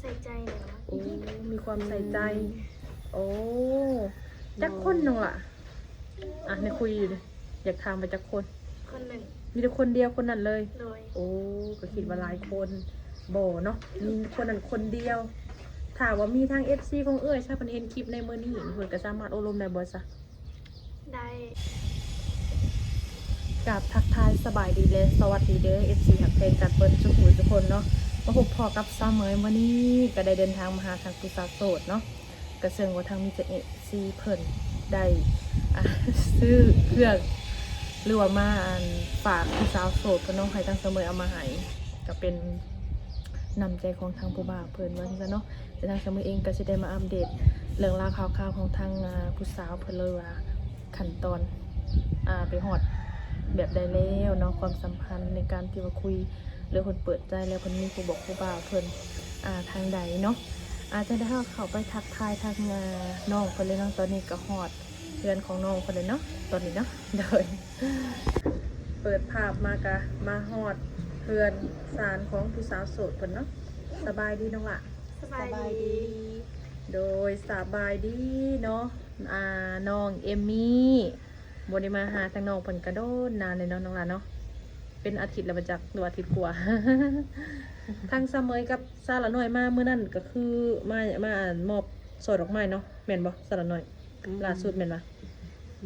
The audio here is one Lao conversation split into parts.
ໃສ່ໃຈແລ້ວ. ໂອ້ ມີຄວາມໃສ່ໃຈ. ອືມ ໂອ້ ຈັກຄົນນ້ອງຫຼ້າ? ອ່ະ ໃນຄຸຍຢູ່ນີ້ ຢາກຖາມວ່າຈັກຄົນ? ຄົນໜຶ່ງ. ມີແຕ່ຄົນດຽວຄົນນັ້ນເລີຍ? ໂດຍ. ໂອ້ ກໍຄິດວ່າຫຼາຍຄົນ. ບໍ່ເນາະ ມີຄົນນັ້ນຄົນດຽວ. ຖ້າວ່າມີທາງເອັຟຊີຂອງເອື້ອຍຊະ ເພິ່ນເຫັນຄລິບໃນມື້ນີ້ ເພິ່ນກໍສາມາດໂອ້ລົມໄດ້ບໍ່ຊະ? ໄດ້. ກາບທັກທາຍສະບາຍດີ ແລະ ສະຫວັດດີເດີ ເອັຟຊີຮັກແພງກັນເບິດທຸກຜູ້ທຸກຄົນເນາະ. ມາພົບພໍ້ກັບສາວເໝີຍມື້ນີ້ ກໍໄດ້ເດີນທາງມາຫາທາງຜູ້ສາວໂສດເນາະ. ກະເຊິ່ງວ່າທາງມິດເອັຟຊີເພິ່ນໄດ້ ອ່າ ຊື້ເຄື່ອງ ຫຼືວ່າມາ ອັນ ຝາກຜູ້ສາວໂສດເພິ່ນເນາະ ໃຫ້ທາງສາວເໝີຍເອົາມາໃຫ້ ກະເປັນນ້ຳໃຈຂອງທາງຜູ້ບ່າວເພິ່ນວ່າຊັ້ນເນາະ. ແລະ ທາງສາວເໝີຍເອງກະຊິໄດ້ມາອັບເດດເລື່ອງລາວຂ່າວຄາວຂອງທາງ ອ່າ ຜູ້ສາວເພິ່ນເລີຍວ່າ ຂັ້ນຕອນ ອ່າ ໄປຮອດແບບໃດແລ້ວເນາະ ຄວາມສຳພັນໃນການທີ່ວ່າຄຸຍ ຫຼືເພິ່ນເປີດໃຈແລ້ວ ເພິ່ນມີຜູ້ບອກຜູ້ບ່າວເພິ່ນ ອ່າ ທາງໃດເນາະ. ອ່າ ຈັ່ງໃດເຮົາເຂົ້າໄປທັກທາຍທາງ ອ່າ ນ້ອງເພິ່ນເລີຍເນາະ. ຕອນນີ້ກໍຮອດເຮືອນຂອງນ້ອງເພິ່ນແລ້ວເນາະ ຕອນນີ້ເນາະ. ໂດຍ ເປີດພາບມາກະມາຮອດເຮືອນຊານຂອງຜູ້ສາວໂສດເພິ່ນເນາະ. ສະບາຍດີນ້ອງຫຼ້າ. ສະບາຍດີ. ໂດຍ ສະບາຍດີເນາະ. ອ່າ ນ້ອງເອມມີ້ ບໍ່ໄດ້ມາຫາທາງນ້ອງເພິ່ນກະດົນນານແລ້ວເນາະ ນ້ອງຫຼ້າເນາະ. ເປັນອາທິດແລ້ວບໍ່ຈັກ ຫຼືອາທິດກວ່າ. ທາງສາວເໝີຍກັບສາວຫຼ້ານ້ອຍມາມື້ນັ້ນກະຄືມາ ມາ ອັນ ມອບຊ່ອດອກໄມ້ເນາະ ແມ່ນບໍ່ສາວຫຼ້ານ້ອຍ? ອືມ ລ່າສຸດແມ່ນບໍ່?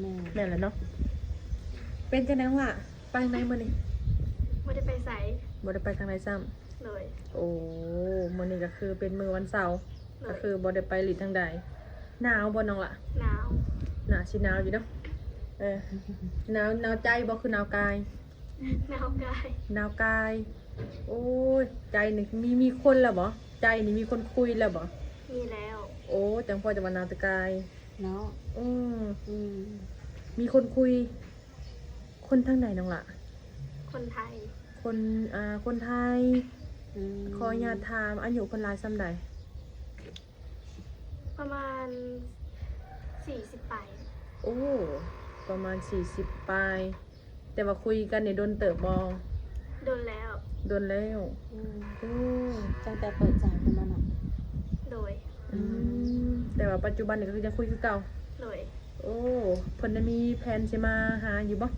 ແມ່ນ ແມ່ນແລ້ວເນາະ. ເປັນຈັ່ງໃດນ້ອງຫຼ້າ ໄປທາງໃດມື້ນີ້? ບໍ່ໄດ້ໄປໃສ. ບໍ່ໄດ້ໄປທາງໃດຊ້ຳ. ໂດຍ. ໂອ້ ມື້ນີ້ກະຄືເປັນມື້ວັນເສົາ ໂດຍ ກະຄືບໍ່ໄດ້ໄປຫຼິ້ນທາງໃດ. ໜາວບໍ່ນ້ອງຫຼ້າ? ໜາວ. ໜາວ ຊິໜາວຢູ່ເນາະ. ເອີ ໜາວ ໜາວໃຈບໍ່ ຄືໜາວກາຍ? ໜາວກາຍ. ໜາວກາຍ. ໂອ້ຍ ໃຈນີ້ມີ ມີຄົນແລ້ວບໍ່? ໃຈນີ້ມີຄົນຄຸຍແລ້ວບໍ່? ມີແລ້ວ. ໂອ້ ຈັ່ງພໍຈັ່ງວ່າໜາວແຕ່ກາຍເນາະ. ອືມ ອືມ ມີຄົນຄຸຍ. ຄົນທາງໃດນ້ອງຫຼ້າ? ຄົນໄທ. ຄົນ ອ່າ ຄົນໄທ. ອືມ ຂໍອະນຸຍາດຖາມ ອາຍຸເພິ່ນຫຼາຍສ່ຳໃດ? ປະມານສີ່ສິບປາຍ. ໂອ້ ປະມານສີ່ສິບປາຍ. ແຕ່ວ່າຄຸຍກັນນີ້ດົນເຕີບບໍ່? ດົນແລ້ວ. ດົນແລ້ວ. ອືມ ໂອ້ ຕັ້ງແຕ່ເປີດໃຈເພິ່ນບໍ່ເນາະ? ໂດຍ. ອືມ ອືມ ແຕ່ວ່າປັດຈຸບັນນີ້ກະຄືຍັງຄຸຍຄືເກົ່າ? ໂດຍ. ໂອ້ ເພິ່ນໄດ້ມີແຜນຊິມາຫາຢູ່ບໍ່?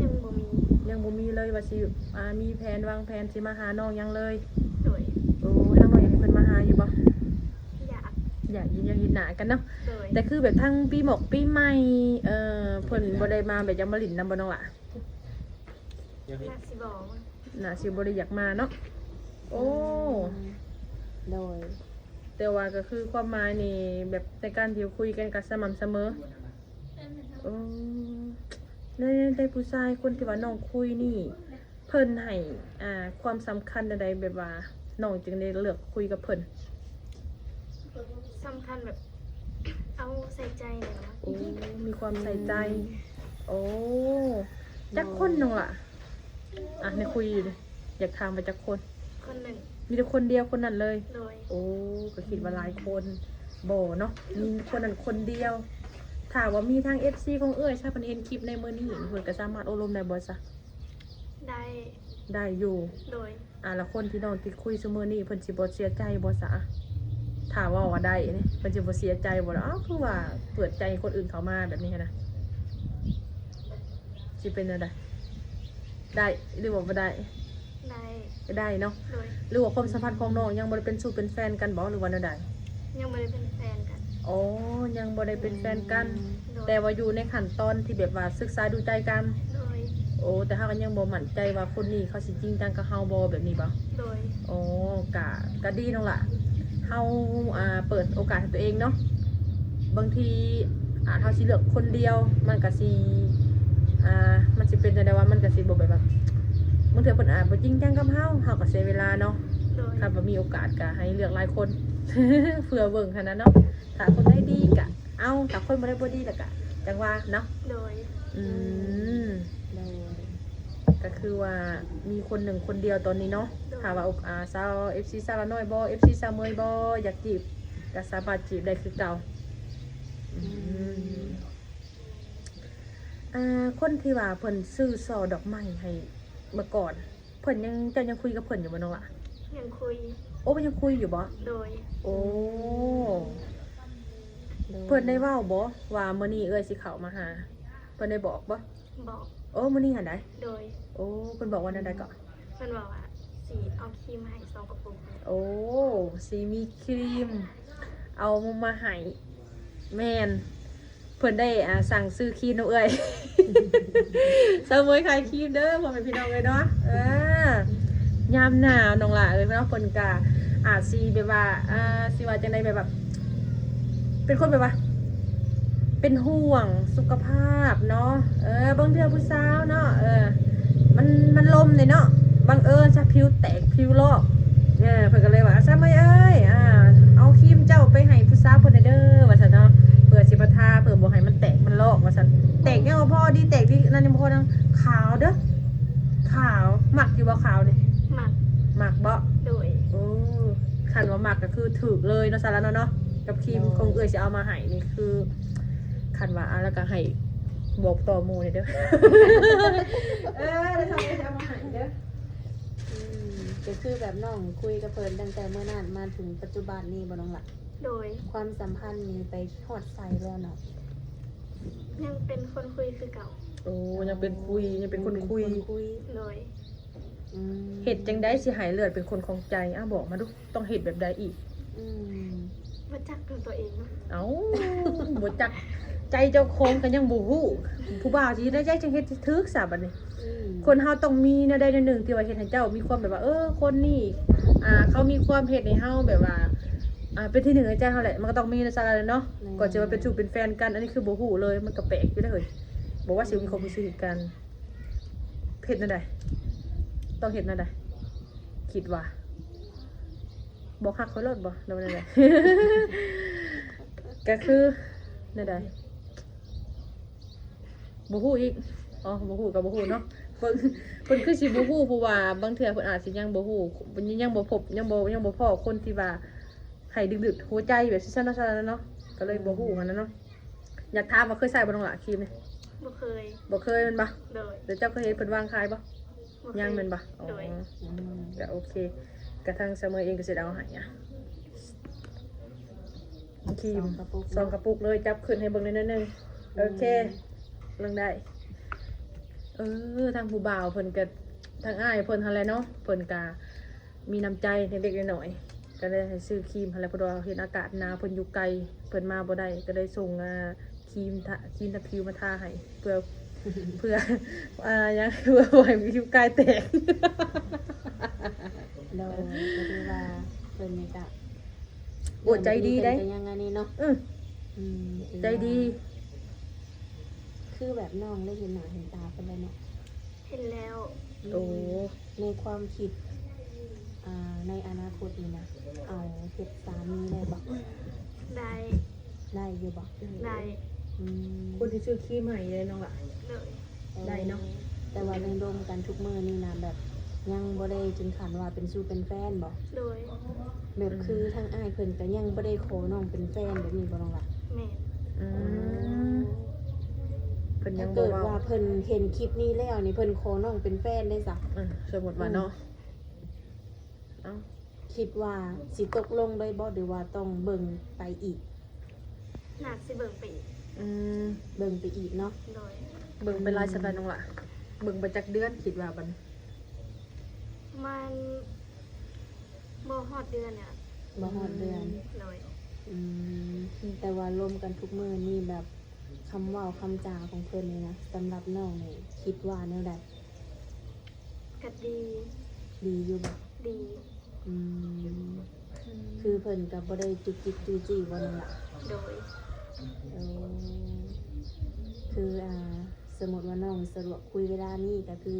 ຍັງບໍ່ມີ. ຍັງບໍ່ມີເລີຍວ່າຊິ ອ່າ ມີແຜນວາງແຜນຊິມາຫານ້ອງຫຍັງເລີຍ? ໂດຍ. ໂອ້ ທາງນ້ອງຢາກໃຫ້ເພິ່ນມາຫາຢູ່ບໍ່? ຢາກ. ຢາກເຫັນໜ້າກັນເນາະ. ໂດຍ. ແຕ່ຄືແບບທັງປີໝອກປີໃໝ່ ເອີ ເພິ່ນບໍ່ໄດ້ມາ ແບບຢາກມາຫຼິ້ນນຳບໍ່ນ້ອງຫຼ້າ? ໜ້າຊິບໍ່ ໜ້າຊິບໍ່ໄດ້ຢາກມາເນາະ. ໂອ້ ອືມ ໂດຍ. ແຕ່ວ່າກະຄືຄວາມໝາຍນີ້ ແບບໃນການທີ່ຄຸຍກັນກະສະໝ່ຳສະເໝີ. ໂອ້ ແລ້ວ ແລ້ວຜູ້ຊາຍຄົນທີ່ວ່ານ້ອງຄຸຍນີ້ ເພິ່ນໃຫ້ ອ່າ ຄວາມສຳຄັນແນວໃດ ແບບວ່ານ້ອງຈຶ່ງໄດ້ເລືອກຄຸຍກັບເພິ່ນ? ສຳຄັນແບບ ເອົາໃສ່ໃຈແຫຼະ. ໂອ້ ມີຄວາມໃສ່ໃຈ. ອືມ ໂອ້ ຈັກຄົນນ້ອງຫຼ້າ? ອ່ະ ໃນຄຸຍຢູ່ນີ້ ຢາກຖາມວ່າຈັກຄົນ? ຄົນໜຶ່ງ. ມີແຕ່ຄົນດຽວຄົນນັ້ນເລີຍ? ໂດຍ. ໂອ້ ກໍຄິດວ່າຫຼາຍຄົນ. ບໍ່ເນາະ ມີຄົນນັ້ນຄົນດຽວ. ຖ້າວ່າມີທາງເອັຟຊີຂອງເອື້ອຍຊະ ເພິ່ນເຫັນຄລິບໃນມື້ນີ້ ເພິ່ນກໍສາມາດໂອ້ລົມໄດ້ບໍ່ຊະ? ໄດ້. ໄດ້ຢູ່. ໂດຍ. ອ່າ ລະຄົນທີ່ນ້ອງຕິດຄຸຍຊຸມື້ນີ້ ເພິ່ນຊິບໍ່ເສຍໃຈບໍ່ຊະ? ຖ້າເວົ້າວ່າໄດ້ນີ້ ເພິ່ນຊິບໍ່ເສຍໃຈບໍ່ລະ? ອ້າວ ຄືວ່າເປີດໃຈໃຫ້ຄົນອື່ນເຂົ້າມາແບບນີ້ຫັ້ນນະ ຊິເປັນແນວໃດ? ໄດ້ ຫຼືວ່າບໍ່ໄດ້? ໄດ້. ໄດ້ເນາະ. ໂດຍ. ຫຼືວ່າຄວາມສຳພັນຂອງນ້ອງຍັງບໍ່ໄດ້ເປັນຊູ້ເປັນແຟນກັນບໍ່ ຫຼືວ່າແນວໃດ? ຍັງບໍ່ໄດ້ເປັນແຟນກັນ. ອໍ ຍັງບໍ່ໄດ້ເປັນແຟນກັນ. ອືມ. ໂດຍ. ແຕ່ວ່າຢູ່ໃນຂັ້ນຕອນທີ່ແບບວ່າສຶກສາດູໃຈກັນ. ໂດຍ. ໂອ້ ແຕ່ເຮົາກໍຍັງບໍ່ໝັ້ນໃຈວ່າຄົນນີ້ເຂົາຊິຈິງຈັງກັບເຮົາບໍ່ ແບບນີ້ບໍ່? ໂດຍ. ໂອ້ ກະ ກະດີນ້ອງຫຼ້າ ເຮົາ ອ່າ ເປີດໂອກາດໃຫ້ຕົວເອງເນາະ. ບາງທີ ອາດເຮົາຊິເລືອກຄົນດຽວ ມັນກະຊິ ອ່າ ມັນຊິເປັນຈັ່ງໃດວະ ມັນກະຊິບໍ່ແບບວ່າ ບາງເທື່ອເພິ່ນອາດບໍ່ຈິງຈັງກັບເຮົາ ເຮົາກະເສຍເວລາເນາະ. ໂດຍ. ຄັນວ່າມີໂອກາດກະໃຫ້ເລືອກຫຼາຍຄົນ ເພື່ອເບິ່ງຫັ້ນນະເນາະ. ຖ້າຄົນໃດດີກະເອົາ ຖ້າຄົນບໍ່ໄດ້ບໍ່ດີລະກະຈັ່ງວ່າເນາະ. ໂດຍ. ອືມ ໂດຍ. ກະຄືວ່າມີຄົນໜຶ່ງຄົນດຽວຕອນນີ້ເນາະ. ໂດຍ. ຖ້າວ່າ ອາ ສາວ ເອັຟຊີ ສາວລານ້ອຍບໍ່ ເອັຟຊີ ສາວເໝີຍບໍ່ ຢາກຈີບກະສາມາດຈີບໄດ້ຄືເກົ່າ. ອືມ ອືມ ອາ ຄົນທີ່ວ່າເພິ່ນຊື້ຊ່ອດອກໄມ້ໃຫ້ເມື່ອກ່ອນ ເພິ່ນຍັງ ເຈົ້າຍັງຄຸຍກັບເພິ່ນຢູ່ບໍ່ນ້ອງຫຼ້າ? ຍັງຄຸຍ. ໂອ້ ເພິ່ນຍັງຄຸຍຢູ່ບໍ່? ໂດຍ. ໂອ້ ໂດຍ. ເພິ່ນໄດ້ເວົ້າບໍ່ວ່າມື້ນີ້ເອື້ອຍຊິເຂົ້າມາຫາ? ເພິ່ນໄດ້ບອກບໍ່? ບອກ. ໂອ້ ມື້ນີ້ຫັ້ນໃດ? ໂດຍ. ໂອ້ ເພິ່ນບອກວ່າແນວໃດເກາະ? ເພິ່ນບອກວ່າຊິເອົາຄຣີມມາໃຫ້ສອງກະປຸກ. ໂອ້ ຊິມີຄຣີມເອົາມາໃຫ້. ແມ່ນ ເພິ່ນໄດ້ ອ່າ ສັ່ງຊື້ຄຣີມນຳເອື້ອຍ ສາວເໝີຍຂາຍຄຣີມເດີ ພໍ່ແມ່ພີ່ນ້ອງເອີຍເນາະ. ເອີ ຍາມໜາວນ້ອງຫຼ້າເອີຍເນາະ ເພິ່ນກະອາດຊິແບບວ່າ ອ່າ ຊິວ່າຈັ່ງໃດ ແບບວ່າ ເປັນຄົນແບບວ່າ ເປັນຫ່ວງສຸຂະພາບເນາະ. ເອີ ບາງເທື່ອຜູ້ສາວເນາະ ເອີ ມັນ ມັນລົມເດ້ເນາະ ບັງເອີນຊະຜິວແຕກຜິວລອກ. ເອີ ເພິ່ນກໍເລີຍວ່າ ສາວເໝີຍເອີຍ ອ່າ ເອົາຄຣີມເຈົ້າໄປໃຫ້ຜູ້ສາວເພິ່ນແດ່ເດີ ວ່າຊັ້ນເນາະ ເພື່ອຊິມາທາ ເພື່ອບໍ່ໃຫ້ມັນແຕກມັນລອກ ວ່າຊັ້ນ. ແຕກຍັງບໍ່ພໍດີ ແຕກດີນັ້ນຍັງບໍ່ພໍນຳ ຂາວເດີ ຂາວ. ມັກຢູ່ບໍ່ຂາວນີ້? ມັກ. ມັກບໍ່? ໂດຍ. ໂອ້ ຄັນວ່າມັກກໍຄືຖືກເລີຍເນາະ ສາລະເນາະ ກັບຄຣີມ ໂດຍ ຂອງເອື້ອຍຊິເອົາມາໃຫ້ນີ້ ຄືຄັນວ່າ ອ່າ ແລ້ວກໍໃຫ້ບອກຕໍ່ໝູ່ແດ່ເດີ ເອີ ແລ້ວເຮົາກໍຊິເອົາມາໃຫ້ເດີ. ອືມ ກໍຄືແບບນ້ອງຄຸຍກັບເພິ່ນຕັ້ງແຕ່ມື້ນັ້ນມາເຖິງປັດຈຸບັນນີ້ບໍ່ ນ້ອງຫຼ້າ? ໂດຍ. ຄວາມສຳພັນນີ້ໄປຮອດໃສແລ້ວເນາະ? ຍັງເປັນຄົນຄຸຍຄືເກົ່າ. ໂອ້ ຍັງເປັນຄຸຍ ຍັງເປັນຄົນຄຸຍ. ຍັງເປັນຄົນຄຸຍ. ໂດຍ. ອືມ ເຮັດຈັ່ງໃດຊິໃຫ້ເລືອກເປັນຄົນຂອງໃຈ? ອ້າ ບອກມາດູ ຕ້ອງເຮັດແບບໃດອີກ? ອືມ ບໍ່ຈັກຕົວເອງເນາະ. ເອົ້າ ບໍ່ຈັກໃຈເຈົ້າຂອງກໍຍັງບໍ່ຮູ້ ຜູ້ບ່າວຊິເຮັດແນວໃດຈັ່ງເຮັດຖືກຊະບັດນີ້? ອືມ ຄົນເຮົາຕ້ອງມີແນວໃດແນວໜຶ່ງທີ່ວ່າເຮັດໃຫ້ເຈົ້າມີຄວາມແບບວ່າ ເອີ ຄົນນີ້ ອ່າ ເຂົາມີຄວາມເຮັດໃຫ້ເຮົາແບບວ່າ ອ່າ ເປັນທີໜຶ່ງໃນໃຈເຮົາແຫຼະ ມັນກໍຕ້ອງມີໃນສາລະເນາະ. ແມ່ນ. ກ່ອນຈະມາເປັນຊູ່ເປັນແຟນກັນ ອັນນີ້ຄືບໍ່ຮູ້ເລີຍ ມັນກໍແປກຢູ່ເດ້ເຮີ້ຍ. ບໍ່ວ່າຊິມີຄວາມຮູ້ສຶກກັນ ເຮັດແນວໃດ? ຕ້ອງເຮັດແນວໃດ? ຄິດວ່າ ບອກຮັກຂ້ອຍໂລດບໍ່ ຫຼືວ່າແນວໃດ? ກໍຄືແນວໃດ? ບໍ່ຮູ້ອີກ. ອໍ ບໍ່ຮູ້ກໍບໍ່ຮູ້ເນາະ. ເພິ່ນ ເພິ່ນຄືຊິບໍ່ຮູ້ ເພາະວ່າບາງເທື່ອເພິ່ນອາດຊິຍັງບໍ່ຮູ້ ຍັງບໍ່ພົບ ຍັງບໍ່ ຍັງບໍ່ພໍ້ຄົນທີ່ວ່າໃຫ້ດຶງດູດຫົວໃຈແບບຊີ້ຊັ້ນເນາະ ຊັ້ນເນາະ ກໍເລີຍບໍ່ຮູ້ຫັ້ນນະເນາະ. ອືມ ຢາກຖາມວ່າເຄີຍໃຊ້ບໍ່ນ້ອງຫຼ້າຄຣີມນີ້? ບໍ່ເຄີຍ. ບໍ່ເຄີຍແມ່ນບໍ່? ໂດຍ. ແລ້ວເຈົ້າເຄີຍເຫັນເພິ່ນວາງຂາຍບໍ່? ບໍ່ເຄີຍ. ຍັງແມ່ນບໍ່? ໂດຍ. ອໍ ອືມ ກໍໂອເຄ ກະທາງສາວເໝີຍເອງກໍຊິໄດ້ເອົາໃຫ້ອະ ຄຣີມ ສອງກະປຸກເນາະ ສອງກະປຸກເລີຍ ຈັບຂຶ້ນໃຫ້ເບິ່ງແດ່ໜ້ອຍໜຶ່ງ. ອືມ ໂອເຄ ເບິ່ງໄດ້. ເອີ ທາງຜູ້ບ່າວເພິ່ນກໍ ທາງອ້າຍເພິ່ນຫັ້ນແຫຼະເນາະ ເພິ່ນກໍ ມີນ້ຳໃຈເລັກໆນ້ອຍໆ ກໍເລີຍໃຫ້ຊື້ຄຣີມຫັ້ນແຫຼະ ເພາະວ່າເຫັນອາກາດໜາວ ເພິ່ນຢູ່ໄກ ເພິ່ນມາບໍ່ໄດ້ ກໍເລີຍສົ່ງ ອ່າ ຄຣີມທາ ຄຣີມທາຜິວມາທາໃຫ້ ເພື່ອ ເພື່ອ ອ່າ ຫຍັງ ເພື່ອບໍ່ໃຫ້ຜິວກາຍແຕກ. ໂດຍ ກໍຖືວ່າເພິ່ນນີ້ກະ ໂອ້ ໃຈດີເດ້ ເພິ່ນກໍຍັງອັນນີ້ເນາະ. ອື ອືມ ໃຈດີ. ຄືແບບນ້ອງໄດ້ເຫັນໜ້າເຫັນຕາເພິ່ນແລ້ວເນາະ? ເຫັນແລ້ວ. ອືມ ໂອ້ ໃນຄວາມຄິດ ອ່າ ໃນອະນາຄົດນີ້ນະ ເອົາເຮັດສາມີໄດ້ບໍ່? ໄດ້. ໄດ້ຢູ່ບໍ່? ໄດ້. ອືມ ຄົນທີ່ຊື້ຄຣີມໃຫ້ເດ້ນ້ອງຫຼ້າ? ໂດຍ. ໄດ້ເນາະ. ແຕ່ວ່າຍັງລົມກັນທຸກມື້ນີ້ນະ ແບບຍັງບໍ່ໄດ້ເຖິງຂັ້ນວ່າເປັນຊູ່ເປັນແຟນບໍ່? ໂດຍ. ແບບ ອືມ ຄືທາງອ້າຍເພິ່ນກໍຍັງບໍ່ໄດ້ຂໍນ້ອງເປັນແຟນແບບນີ້ບໍ່ນ້ອງຫຼ້າ? ແມ່ນ. ອືມ ເພິ່ນຍັງບໍ່ເວົ້າ. ຖ້າເກີດວ່າເພິ່ນເຫັນຄລິບນີ້ແລ້ວນີ້ ເພິ່ນຂໍນ້ອງເປັນແຟນໄດ້ຊະ? ເອີ ສົມມຸດວ່າເນາະ. ອືມ ເອົ້າ ຄິດວ່າຊິຕົກລົງໄດ້ບໍ່ ຫຼືວ່າຕ້ອງເບິ່ງໄປອີກ? ໜ້າຊິເບິ່ງໄປອີກ. ອືມ ເບິ່ງໄປອີກເນາະ. ໂດຍ. ເບິ່ງໄປຫຼາຍສ່ຳໃດນ້ອງຫຼ້າ? ເບິ່ງໄປຈັກເດືອນ ຄິດວ່າບັດນີ້? ປະມານບໍ່ຮອດເດືອນນີ້ລະ. ບໍ່ຮອດເດືອນ. ອືມ ໂດຍ. ອືມ ແຕ່ວ່າລົມກັນທຸກມື້ນີ້ ແບບຄຳເວົ້າຄຳຈາຂອງເພິ່ນນີ້ນະ ສຳລັບນ້ອງນີ້ຄິດວ່າແນວໃດ? ກໍດີ. ດີຢູ່ບໍ່? ດີ. ອືມ ອືມ ຄືເພິ່ນກໍບໍ່ໄດ້ຈຸກຈິກຈູ້ຈີ້ບໍ່ນ້ອງຫຼ້າ? ໂດຍ. ເອີ ຄື ອ່າ ສົມມຸດວ່ານ້ອງສະດວກຄຸຍເວລານີ້ ກໍຄື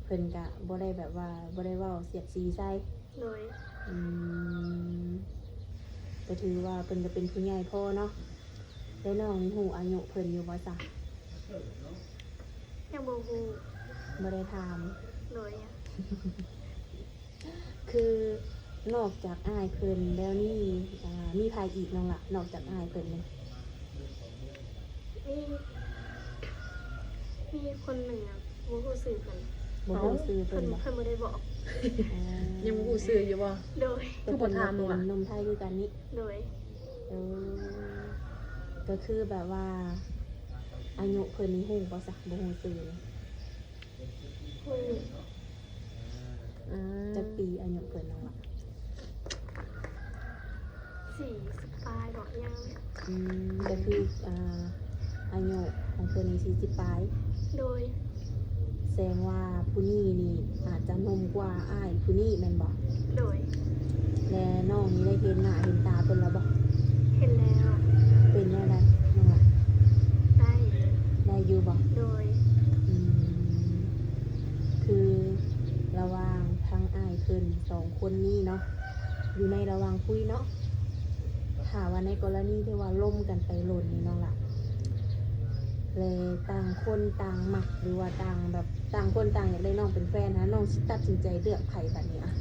ເພິ່ນກະບໍ່ໄດ້ແບບວ່າ ບໍ່ໄດ້ເວົ້າສຽດສີໃສ່. ໂດຍ. ອືມ ກໍຖືວ່າເພິ່ນກໍເປັນຜູ້ໃຫຍ່ພໍເນາະ. ແລ້ວນ້ອງນີ້ຮູ້ອາຍຸເພິ່ນຢູ່ບໍ່ຊະ? ຍັງບໍ່ຮູ້. ບໍ່ໄດ້ຖາມ. ໂດຍ. ຄືນອກຈາກອ້າຍເພິ່ນແລ້ວນີ້ ອ່າ ມີໃຜອີກນ້ອງຫຼ້າ ນອກຈາກອ້າຍເພິ່ນນີ້? ມີ ມີຄົນໜຶ່ງນະ ບໍ່ຮູ້ຊື່ເພິ່ນ. ບໍ່ຮູ້ຊື່ເພິ່ນບໍ່? ເພິ່ນ ເພິ່ນບໍ່ໄດ້ບອກ. ອໍ ຍັງບໍ່ຮູ້ຊື່ຢູ່ບໍ່? ໂດຍ. ຄືບໍ່ຖາມວ່າ ເປັນໜຸ່ມໄທຄືກັນນີ້? ໂດຍ. ເອີ ກໍຄືແບບວ່າ ອາຍຸເພິ່ນນີ້ຮູ້ບໍ່ຊະ? ບໍ່ຮູ້ຊື່ນີ້? ຮູ້. ອືມ ຈັກປີອາຍຸເພິ່ນນ້ອງລະ? ສີ່ສິບປາຍເນາະ ຍັງ. ອືມ ກໍຄື ອ່າ ອາຍຸຂອງເພິ່ນນີ້ສີ່ສິບປາຍ. ໂດຍ. ແສດງວ່າຜູ້ນີ້ນີ້ອາດຈະໜຸ່ມກວ່າອ້າຍຜູ້ນີ້ແມ່ນບໍ່? ໂດຍ. ແລະ ນ້ອງນີ້ໄດ້ເຫັນໜ້າເຫັນຕາເພິ່ນແລ້ວບໍ່? ເຫັນແລ້ວ. ເປັນແນວໃດນ້ອງລະ? ໄດ້. ໄດ້ຢູ່ບໍ່? ໂດຍ. ອືມ ຄືລະຫວ່າງທາງອ້າຍເພິ່ນສອງຄົນນີ້ເນາະ ຢູ່ໃນລະຫວ່າງຄຸຍເນາະ ຖ້າວ່າໃນກໍລະນີທີ່ວ່າລົມກັນໄປດົນນີ້ນ້ອງລະ ແລະ ຕ່າງຄົນຕ່າງມັກ ຫຼືວ່າຕ່າງແບບ ຕ່າງຄົນຕ່າງຢາກໄດ້ນ້ອງເປັນແຟນຫັ້ນ ນ້ອງຊິຕັດສິນໃຈເລືອກໃຜບາດນີ້ອະ?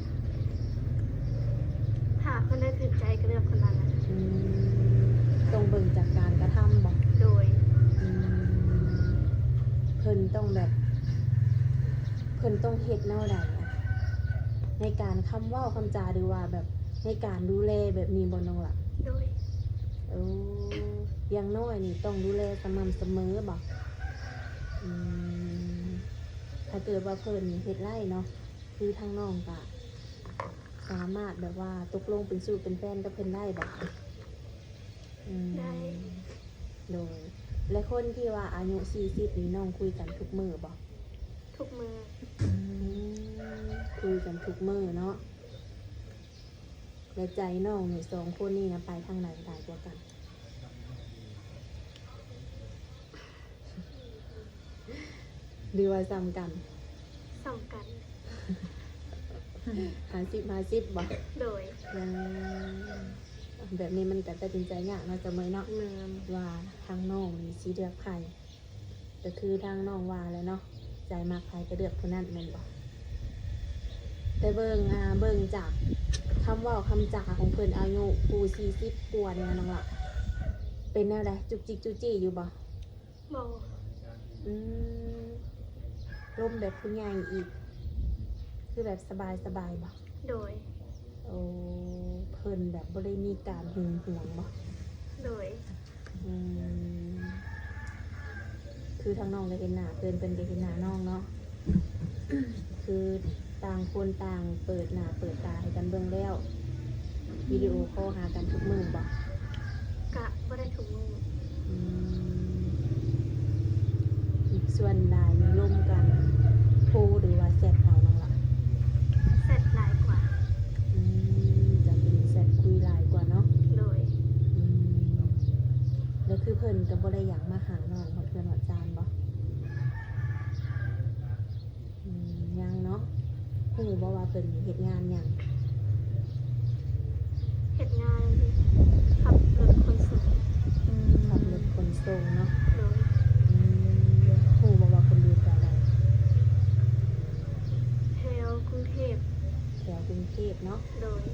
ຖ້າຄົນໃດຖືກໃຈກໍເລືອກຄົນນັ້ນແຫຼະ. ອືມ ຕ້ອງເບິ່ງຈາກການກະທຳບໍ່? ໂດຍ. ອືມ ເພິ່ນຕ້ອງແບບ ເພິ່ນຕ້ອງເຮັດແນວໃດອະ ໃນການຄຳເວົ້າຄຳຈາ ຫຼືວ່າແບບໃນການດູແລແບບນີ້ບໍ່ນ້ອງລະ? ໂດຍ. ໂອ້ ຢ່າງນ້ອຍນີ້ຕ້ອງດູແລສະໝ່ຳສະເໝີບໍ່? ອືມ ຖ້າເກີດວ່າເພິ່ນເຮັດໄດ້ເນາະ ຄືທາງນ້ອງກະສາມາດແບບວ່າຕົກລົງເປັນຊູ້ເປັນແຟນກັບເພິ່ນໄດ້ບໍ່? ອືມ ໄດ້. ໂດຍ. ແລະ ຄົນທີ່ວ່າອາຍຸສີ່ສິບນີ້ ນ້ອງຄຸຍກັນທຸກມື້ບໍ່? ທຸກມື້. ອືມ ຄຸຍກັນທຸກມື້ເນາະ. ແລະ ໃຈນ້ອງນີ້ ສອງຄົນນີ້ນະ ໄປທາງໃດຫຼາຍກວ່າກັນ? ຫຼືວ່າສ່ຳກັນ? ສ່ຳກັນ. ຫ້າສິບຫ້າສິບບໍ່? ໂດຍ. ອືມ ແບບນີ້ມັນກໍຕັດສິນໃຈຍາກເນາະ ສະເໝີເນາະ. ແມ່ນ. ວ່າທາງນ້ອງນີ້ຊິເລືອກໃຜ? ກໍຄືທາງນ້ອງວ່າແຫຼະເນາະ ໃຈມັກໃຜກໍເລືອກຜູ້ນັ້ນແມ່ນບໍ່? ແຕ່ເບິ່ງ ອ່າ ເບິ່ງຈາກຄຳເວົ້າຄຳຈາຂອງເພິ່ນ ອາຍຸຜູ້ສີ່ສິບກວ່ານີ້ນະນ້ອງລະ ເປັນແນວໃດ? ຈຸກຈິກຈູ້ຈີ້ຢູ່ບໍ່? ບໍ່. ອືມ ລົມແບບຜູ້ໃຫຍ່ອີກ ຄືແບບສະບາຍໆບໍ່? ໂດຍ. ໂອ້ ເພິ່ນແບບບໍ່ໄດ້ມີການຫຶງຫວງບໍ່? ໂດຍ. ອືມ ຄືທາງນ້ອງກໍເຫັນໜ້າເພິ່ນ ເພິ່ນກໍເຫັນໜ້ານ້ອງເນາະ ຄືຕ່າງຄົນຕ່າງເປີດໜ້າເປີດຕາໃຫ້ກັນເບິ່ງແລ້ວ ວິດີໂອຄໍຫາກັນທຸກມື້ບໍ່? ກະບໍ່ໄດ້ທຸກມື້. ອືມ ສ່ວນຫຼາຍນີ້ລົມກັນໂທ ຫຼືວ່າແຊັດເອົານ້ອງລະ? ແຊັດຫຼາຍກວ່າ. ອືມ ຈະເປັນແຊັດຄຸຍຫຼາຍກວ່າເນາະ. ໂດຍ. ອືມ ແລ້ວຄືເພິ່ນກໍບໍ່ໄດ້ຢາກມາຫານ້ອງຮອດເຮືອນຮອດຊານບໍ່? ອືມ ຍັງເນາະ. ຮູ້ບໍ່ວ່າເພິ່ນເຮັດງານຫຍັງ? ເຮັດງານຂັບລົດຂົນສົ່ງ. ອືມ ຂັບລົດຂົນສົ່ງເນາະ. ໂດຍ. ອືມ ຮູ້ບໍ່ວ່າເພິ່ນຢູ່ແຖວໃດ? ແຖວກຸງເທບ. ແຖວກຸງເທບເນາະ. ໂດຍ.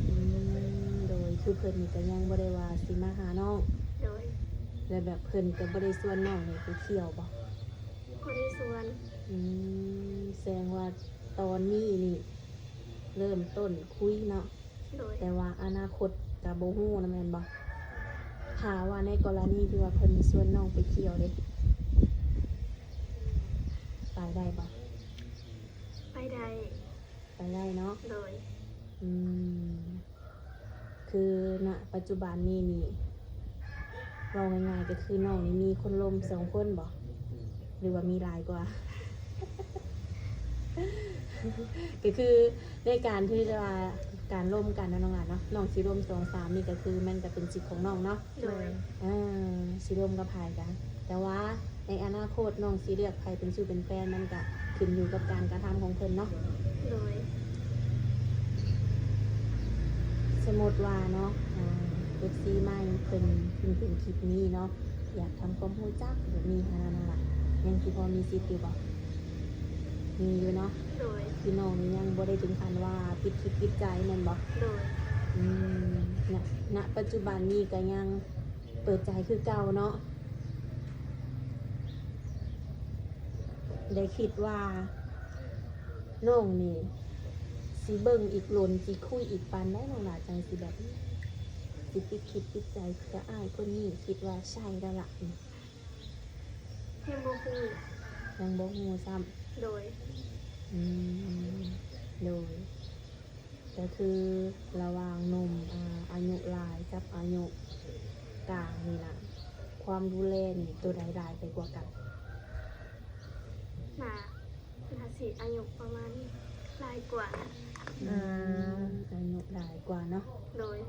ອືມ ໂດຍ ຄືເພິ່ນນີ້ກໍຍັງບໍ່ໄດ້ວ່າຊິມາຫານ້ອງ. ໂດຍ. ແລ້ວແບບເພິ່ນກໍບໍ່ໄດ້ຊວນນ້ອງນີ້ໄປທ່ຽວບໍ່? ບໍ່ໄດ້ຊວນ. ອືມ ແສດງວ່າຕອນນີ້ນີ້ເລີ່ມຕົ້ນຄຸຍເນາະ. ໂດຍ. ແຕ່ວ່າອະນາຄົດກໍບໍ່ຮູ້ນະ ແມ່ນບໍ່? ຖ້າວ່າໃນກໍລະນີທີ່ວ່າເພິ່ນຊວນນ້ອງໄປທ່ຽວເດ ໄປໄດ້ບໍ່? ໄປໄດ້. ໄປໄດ້ເນາະ. ໂດຍ. ອືມ ຄືນະປັດຈຸບັນນີ້ນີ້ ເວົ້າງ່າຍໆ ກໍຄືນ້ອງນີ້ມີຄົນລົມສອງຄົນບໍ່ ຫຼືວ່າມີຫຼາຍກວ່າ? ກໍຄືໃນການທີ່ວ່າການລົມກັນເນາະນ້ອງຫຼ້າເນາະ ນ້ອງຊິລົມສອງສາມນີ້ ກໍຄືມັນກໍເປັນສິດຂອງນ້ອງເນາະ. ໂດຍ. ເອີ ຊິລົມກັບໃຜກະ ແຕ່ວ່າໃນອະນາຄົດນ້ອງຊິເລືອກໃຜເປັນຊູ້ເປັນແຟນ ມັນກະຂຶ້ນຢູ່ກັບການກະທຳຂອງເພິ່ນເນາະ. ໂດຍ. ສົມມຸດວ່າເນາະ ອ່າ ເອັຟຊີໃໝ່ເພິ່ນເພິ່ງເຫັນຄລິບນີ້ເນາະ ຢາກທຳຄວາມຮູ້ຈັກແບບນີ້ຫັ້ນນະນ້ອງຫຼ້າ ຍັງຊິພໍມີສິດຢູ່ບໍ່? ມີຢູ່ເນາະ. ໂດຍ. ຄືນ້ອງນີ້ຍັງບໍ່ໄດ້ເຖິງຂັ້ນວ່າປິດຈິດປິດໃຈແມ່ນບໍ່? ໂດຍ. ອືມ ນະ ນະປັດຈຸບັນນີ້ກໍຍັງເປີດໃຈຄືເກົ່າເນາະ. ໄດ້ຄິດວ່ານ້ອງນີ້ ຊິເບິ່ງອີກດົນ ຊິຄຸຍອີກປານໃດ ນ້ອງຫຼ້າຈັ່ງຊິແບບ ຊິປິດຄິດປິດໃຈ ເພື່ອອ້າຍຄົນນີ້ຄິດວ່າໃຊ່ແລ້ວລະ? ອືມ ຍັງບໍ່ຮູ້ ຍັງບໍ່ຮູ້ຊ້ຳ. ໂດຍ ອືມ ໂດຍ ກໍຄືລະຫວ່າງໜຸ່ມ ອາ ອາຍຸຫຼາຍກັບອາຍຸກາງນີ້ນະ ຄວາມດູແລນີ້ ໂຕໃດຫຼາຍໄປກວ່າກັນ? ໜ້າ ໜ້າຊິອາຍຸປະມານຫຼາຍກວ່າ. ອືມ ອືມ ອາຍຸຫຼາຍກວ່າເນາະ. ໂດຍ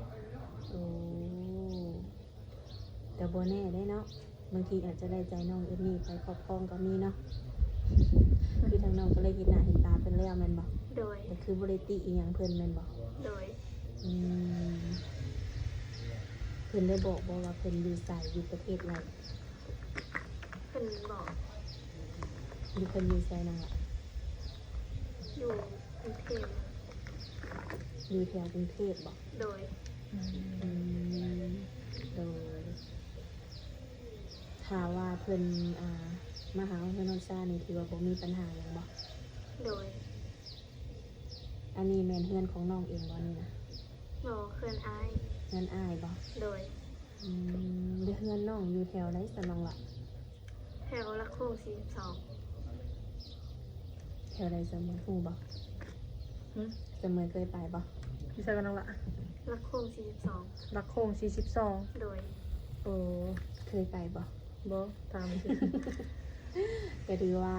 ໂອ້ ກໍບໍ່ແນ່ເດ້ເນາະ ບາງທີອາດຈະໄດ້ໃຈນ້ອງເອມມີ່ໄປຄອບຄອງກໍມີເນາະ. ຄືທາງນ້ອງກໍເລີຍເຫັນໜ້າເຫັນຕາເພິ່ນແລ້ວແມ່ນບໍ່? ໂດຍ ກໍຄືບໍ່ໄດ້ຕິອີ່ຫຍັງເພິ່ນແມ່ນບໍ່? ໂດຍ ອືມ ເພິ່ນໄດ້ບອກບໍ່ວ່າເພິ່ນຢູ່ໃສ ຢູ່ປະເທດໃດ? ເພິ່ນບອກ. ຢູ່ ເພິ່ນຢູ່ໃສນ້ອງຫຼ້າ? ຢູ່ກຸງເທບ. ຢູ່ແຖວກຸງເທບບໍ? ໂດຍ ອືມ ໂດຍ ຖ້າວ່າເພິ່ນ ອ່າ ມາຫາເຮົາເຮືອນເຮົາຊານນີ້ ຖືວ່າບໍ່ມີບັນຫາຫຍັງບໍ? ໂດຍ ອັນນີ້ແມ່ນເຮືອນຂອງນ້ອງເອງບໍນີ້ນະ? ບໍ່ ເຮືອນອ້າຍ. ເຮືອນອ້າຍບໍ? ໂດຍ ອືມ ແລ້ວເຮືອນນ້ອງຢູ່ແຖວໃດຊັ້ນນ້ອງຫຼ້າ? ແຖວຫຼັກໂຄ້ງສີ່ສິບສອງ. ແຖວໃດຊັ້ນ ຮູ້ບໍ່? ຫື? ສະເໝີເຄີຍໄປບໍ່? ຢູ່ໃສກໍນ້ອງຫຼ້າ? ຫຼັກໂຄ້ງສີ່ສິບສອງ. ຫຼັກໂຄ້ງສີ່ສິບສອງ. ໂດຍ ໂອ້ ເຄີຍໄປບໍ່? ບໍ່ ຖາມຊື່. ກໍຖືວ່າ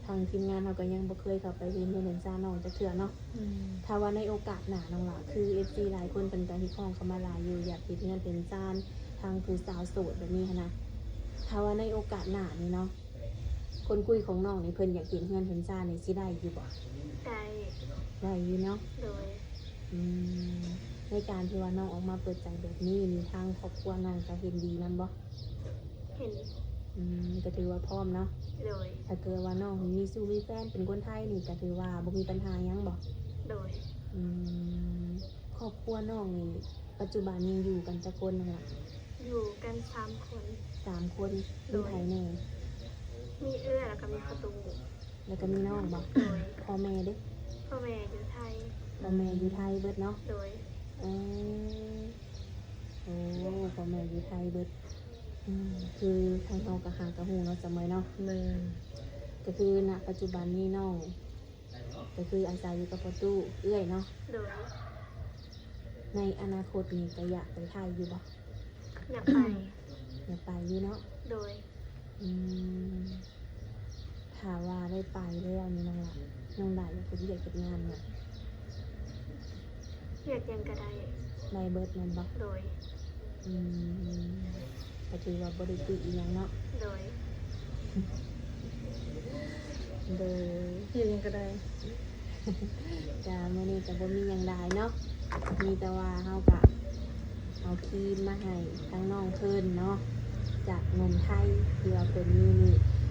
ທາງທີມງານເຮົາກໍຍັງບໍ່ເຄີຍເຂົ້າໄປເຫັນເຮືອນເຫັນຊານນ້ອງຈັກເທື່ອເນາະ. ອືມ ຖ້າວ່າໃນໂອກາດໜ້ານ້ອງຫຼ້າ ຄືເອັຟຊີຫຼາຍຄົນເພິ່ນກໍຮຽກຮ້ອງເຂົ້າມາຫຼາຍຢູ່ ຢາກເຮັດເຮືອນເຮັດຊານ ທາງຜູ້ສາວໂສດແບບນີ້ຫັ້ນນະ. ຖ້າວ່າໃນໂອກາດໜ້ານີ້ເນາະ ຄົນຄຸຍຂອງນ້ອງນີ້ ເພິ່ນຢາກເຮັດເຮືອນເຮັດຊານນີ້ ຊິໄດ້ຢູ່ບໍ່? ໄດ້ ໄດ້ຢູ່ເນາະ. ໂດຍ ອືມ ໃນການທີ່ວ່ານ້ອງອອກມາເປີດໃຈແບບນີ້ນີ້ ທາງຄອບຄົວນ້ອງກໍເຫັນດີນຳບໍ່? ເຫັນ. ອືມ ກໍຖືວ່າພ້ອມເນາະ. ໂດຍ ຖ້າເກີດວ່ານ້ອງມີຊູ້ມີແຟນເປັນຄົນໄທນີ້ ກໍຖືວ່າບໍ່ມີບັນຫາຫຍັງບໍ? ໂດຍ ອືມ ຄອບຄົວນ້ອງນີ້ ປັດຈຸບັນນີ້ຢູ່ກັນຈັກຄົນນ້ອງຫຼ້າ? ຢູ່ກັນສາມຄົນ. ສາມຄົນ. ໂດຍ ມີໃຜແດ່? ມີເອື້ອຍ ແລ້ວກໍມີພໍ່ຕູ້ ແລ້ວກໍມີນ້ອງບໍ? ໂດຍ ພໍ່ແມ່ເດ? ພໍ່ແມ່ຢູ່ໄທ. ພໍ່ແມ່ຢູ່ໄທເບິດເນາະ? ໂດຍ ເອີ ໂອ້ ພໍ່ແມ່ຢູ່ໄທເບິດ. ອືມ ຄືທາງເຮົາກໍຫາກໍຮູ້ເນາະ ສະເໝີເນາະ. ແມ່ນ ກໍຄື ນະ ປັດຈຸບັນນີ້ນ້ອງ ກໍຄືອາໄສຢູ່ກັບພໍ່ຕູ້ເອື້ອຍເນາະ? ໂດຍ ໃນອະນາຄົດນີ້ກໍຢາກໄປໄທຢູ່ບໍ່? ຢາກໄປ. ຢາກໄປຢູ່ເນາະ? ໂດຍ ອືມ ຖ້າວ່າໄດ້ໄປແລ້ວນີ້ນ້ອງຫຼ້າ ນ້ອງຫຼ້າຢາກເຮັດວຽກເຮັດງານຫຍັງ? ວຽກຫຍັງກໍໄດ້. ໄດ້ເບິດແມ່ນບໍ່? ໂດຍ ອືມ ກໍຖືວ່າບໍ່ໄດ້ຕິອີ່ຫຍັງເນາະ. ໂດຍ ໂດຍ ເຮັດຫຍັງກໍໄດ້. ກະມື້ນີ້ກະບໍ່ມີຫຍັງຫຼາຍເນາະ ມີແຕ່ວ່າເຮົາກະເອົາຄຣີມມາໃຫ້ທາງນ້ອງເພິ່ນເນາະ ຈາກໜຸ່ມໄທ ທີ່ວ່າເພິ່ນມີ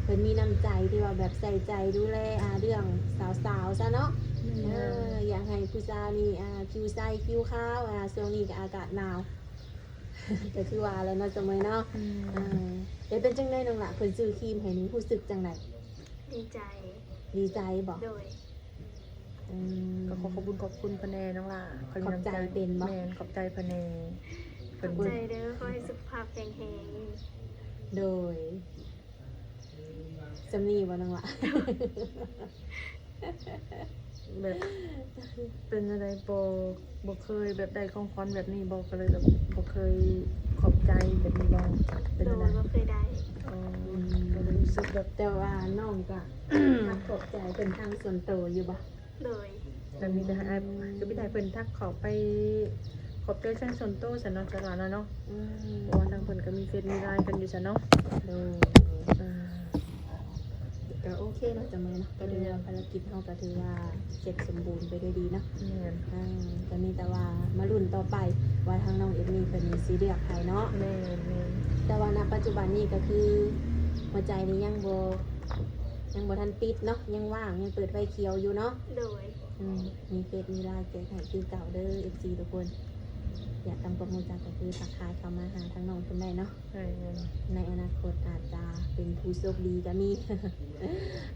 ເພິ່ນມີນ້ຳໃຈທີ່ວ່າແບບໃສ່ໃຈດູແລ ອາ ເລື່ອງສາວໆ ຊະເນາະ. ແມ່ນ ເອີ ຢາກໃຫ້ຜູ້ສາວນີ້ ອາ ຜິວໃສຜິວຂາວ ອາ ຊ່ວງນີ້ກະອາກາດໜາວ ກໍຄືວ່າແຫຼະເນາະ ສະເໝີເນາະ. ອືມ ອາ ແລ້ວເປັນຈັ່ງໃດນ້ອງຫຼ້າ ເພິ່ນຊື້ຄຣີມໃຫ້ນີ້ ຮູ້ສຶກຈັ່ງໃດ? ດີໃຈ. ດີໃຈບໍ? ໂດຍ ອືມ ກໍຂໍຂອບຄຸນຂອບຄຸນເພິ່ນແດ່ນ້ອງຫຼ້າ. ຂອບໃຈເພິ່ນບໍ? ແມ່ນ ຂອບໃຈເພິ່ນແດ່. ຂອບໃຈເດີ ຂໍໃຫ້ສຸຂະພາບແຂງແຮງ. ໂດຍ ສ່ຳນີ້ບໍນ້ອງຫຼ້າ? ແບບເປັນຈັ່ງໃດ ບໍ່ ບໍ່ເຄີຍແບບໄດ້ຂອງຂວັນແບບນີ້ບໍ່? ກໍເລີຍແບບບໍ່ເຄີຍຂອບໃຈແບບນີ້ບໍ່? ເປັນຈັ່ງໃດ? ໂດຍ ບໍ່ເຄີຍໄດ້. ອໍ ອືມ ກໍເລີຍຮູ້ສຶກແບບ ແຕ່ວ່ານ້ອງກະ ມັກຂອບໃຈເພິ່ນທາງສ່ວນໂຕຢູ່ບໍ່? ໂດຍ ກໍມີແຕ່ໃຫ້ ກໍມີແຕ່ໃຫ້ເພິ່ນທັກເຂົ້າໄປຂອບໃຈທາງສ່ວນໂຕຊັ້ນເນາະ ສາວຫຼ້າເນາະ. ອືມ ເພາະວ່າທາງເພິ່ນກໍມີເຟສມີລາຍກັນຢູ່ຊັ້ນເນາະ. ໂດຍ ເອີ ກໍໂອເຄເນາະ ສະເໝີເນາະ. ກໍຖືວ່າ ແມ່ນ ພາລະກິດເຮົາກໍຖືວ່າເສັດສົມບູນໄປດ້ວຍດີເນາະ. ແມ່ນ ອ່າ ກໍມີແຕ່ວ່າມາລຸ້ນຕໍ່ໄປວ່າທາງນ້ອງເອມມີ່ເພິ່ນນີ້ຊິເລືອກໃຜເນາະ. ແມ່ນໆ ແຕ່ວ່ານະປັດຈຸບັນນີ້ກໍຄືຫົວໃຈນີ້ຍັງບໍ່ ຍັງບໍ່ທັນປິດເນາະ ຍັງວ່າງ ຍັງເປີດໄຟຂຽວຢູ່ເນາະ. ໂດຍ ອືມ ມີເຟສມີລາຍແຈກໃຫ້ຄືເກົ່າເດີ ເອັຟຊີທຸກຄົນ. ຢາກທຳຄວາມຮູ້ຈັກກໍຄືທັກທາຍເຂົ້າມາຫາທາງນ້ອງເພິ່ນໄດ້ເນາະ ແມ່ນ ໃນອະນາຄົດອາດຈະເປັນຜູ້ໂຊກດີກໍມີ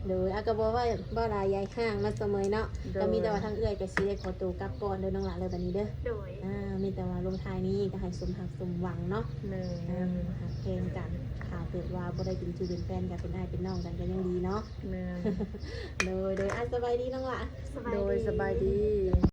ໂດຍ ອາ ກໍບໍ່ວ່າ ບໍ່ຫຼາຍຢາຍຫ້າງເນາະສະເໝີຍເນາະ ໂດຍ ກໍມີແຕ່ວ່າທາງເອື້ອຍກໍຊິໄດ້ຂໍໂຕກັບກ່ອນເດີນ້ອງຫຼ້າເດີ ບັດນີ້ເດີ ໂດຍ ອ່າ ມີແຕ່ວ່າລົງທ້າຍນີ້ກໍໃຫ້ສົມຮັກສົມຫວັງເນາະ ແມ່ ອ່າ ນ ຮັກແພງກັນ ຖ້າເກີດວ່າບໍ່ໄດ້ເປັນຄູ່ເປັນແຟນກັນ ເປັນອ້າຍເປັນນ້ອງກັນກໍຍັງດີເນາະ ແມ່ນ ໂດຍ ໂດຍ ອ່າ ສະບາຍດີນ້ອງຫຼ້າ ສະບາຍ ໂດຍ ດີ ສະບາຍດີ